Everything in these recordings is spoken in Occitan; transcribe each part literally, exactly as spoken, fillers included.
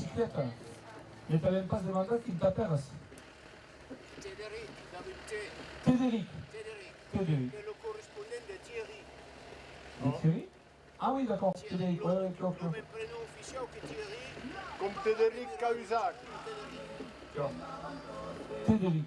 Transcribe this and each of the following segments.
Bicicleta. Ne t'avèm pas demandat quin t'apèras. Tederic, dab un T. Tederic. Tederic. Tederic. Qu'es lo correspondent de Thierry. De Thierry? Ah oui, d'accord. Thierry, Thierry, ouais, ouais, lo, lo, lo mème prenom oficiau que Thierry. Com Tederic Cahuzac. Tederic. Tederic.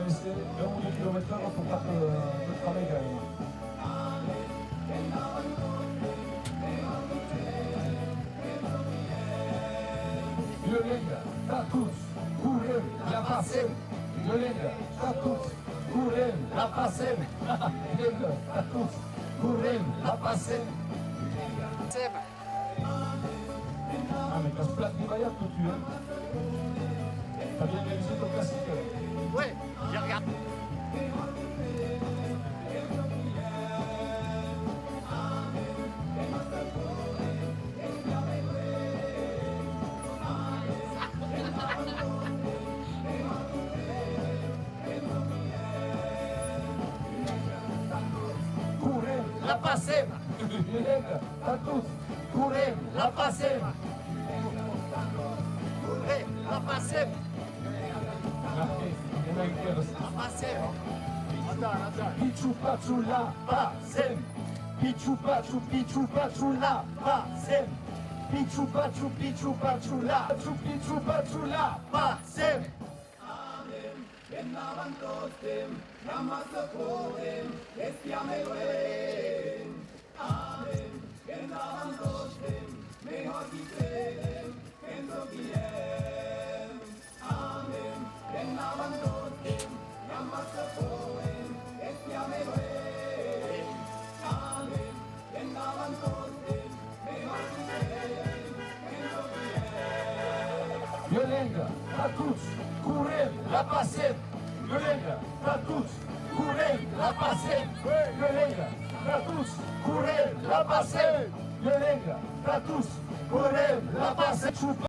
Ese é un quilómetro por parte de, de Fabega. Violenga, tà tots, correm, la Passem. Violenga, tà tots, correm, la Passem. Violenga, tà tots, correm, la Passem. Passem. Ah, mais t'as plat triballat, toi, tu, hein. T'as bien révisé ton classique, hein. Ouais, j'ai regardé. Correm, la Passem. Tà tots. Correm, la Passem. Correm, la Passem. La Passem. Pichu pachu, la Passem. Pichu pachu, pichu pachu, la Passem. Pichu pachu, pichu pachu, la pachu, pichu pachu, la Passem. Endavant tostemp, jamai se podem, estiam e luènh. Anem, endavant tostemp, melhor que credem, penso que hem. Anem, endavant tostemp, jamai se podem, estiam e luènh. Anem, Violenga, tà tots, correm, la Passem. Violenga, tà tots, correm, la Passem. Violenga, tà tots, correm, la Passem. Violenga, tà tots, correm, la Passem.